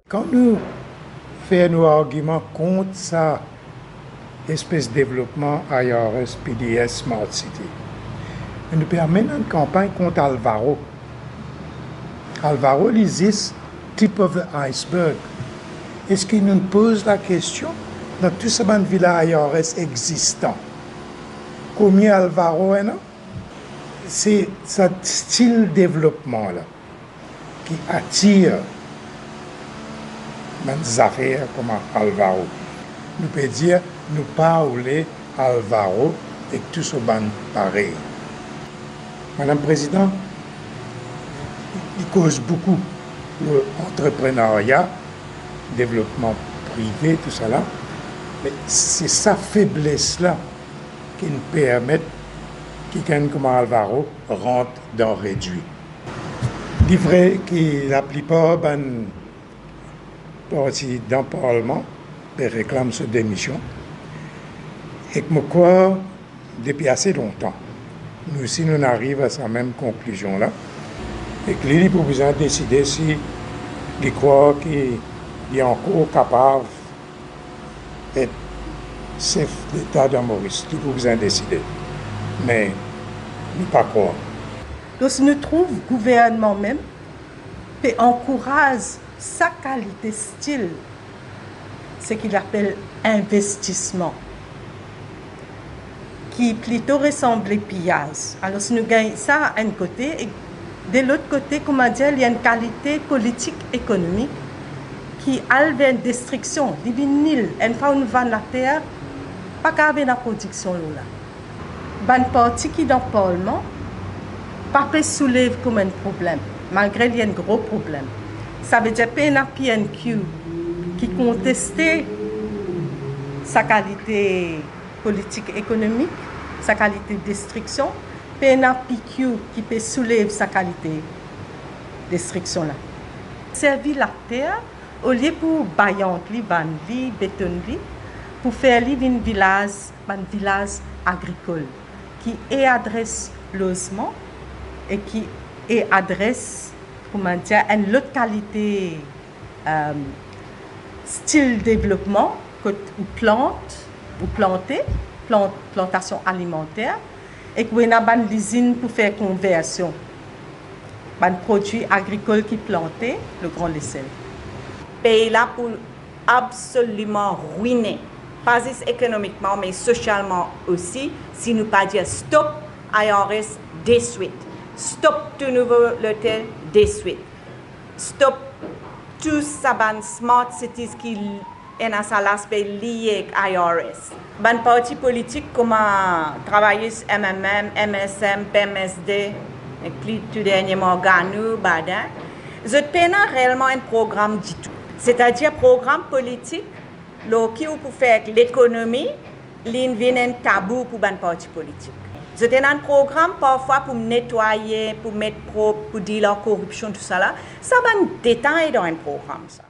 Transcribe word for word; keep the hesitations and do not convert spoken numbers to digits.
Kan nou fer nou argiman kont sa espes devlopman I R S, P D S, Smart City, nou pe amenn enn kanpagn kont Alvaro. Alvaro, li zis tip of the iceberg. Eski nou poz lakestion, dan tou sa bann vila I R S existe, konbien Alvaro ena? Se sa stil devlopman la ki atir bann zafer kouma Alvaro. Nou pe dir nou pa oule Alvaro ek tou so bann parey. Madam Prezidan, li koz boukou lor antreprenarya, devlopman prive, tousala, me se sa febles la ki'nn permet kikenn kouma Alvaro rant dan redwi. Li vre ki laplipar bann parti dan parlman pe reklam so demision, ek mo krwar depi ase lontan, nou osi nou'nn ariv a sa mem konklizion la, ek li, li pou bizin deside si li krwar ki li ankor kapav et sef deta dan Moris, li pou bizin deside. Me nou pa krwar. Donk, si nou trouv gouvernman mem pe ankouraz sa kalite stil, seki li apel investisman, ki plito resanble piyaz. Alor, si nou gagn sa enn kote, e de lot kote, kouma dir, li enn kalite politik ekonomik ki al ver enn destriksion, li vinn nil. Enn fwa ou'nn vann later, pa kapav ena prodiksion lor la. Bann parti ki dan parlman pa pe soulev kouma enn problem, malgre li enn gro problem. Savedir pena P N Q ki konteste sa kalite politik ekonomik, sa kalite destriksion, pena P Q ki pe soulev sa kalite destriksion la. Servi later, olie pou bayant li, vann li, betonn li, pou fer li vinn vilaz, bann vilaz agrikol, ki e adres lozman e ki e adres, kouma dir, enn lot kalite, eh, stil devlopman, kot ou plant, ou plante, plant, plantasion alimanter, ek ou ena bann lizinn pou fer konversion bann prodwi agrikol ki plante lor gran lesel. Pei la pou absoliman rwine, pa zis ekonomikman, me sosialman osi, si nou pa dir stop I R S deswit, stop tou nouvo lotel deswit, stop tou sa bann smart cities ki ena sa laspe lie ek I R S. Bann parti politik kouma Travayis, M M M, M S M, P M S D, ek pli tou dernieman Ganou, Baden, zot pena reelman enn program ditou. Setadir program politik lor ki ou pou fer lekonomi, li vinn enn tabou pou bann parti politik. Zot ena enn program parfwa pou netwaye, pou met prop, pou deal ar koripsion, tousala. Sa bann detay dan enn program sa.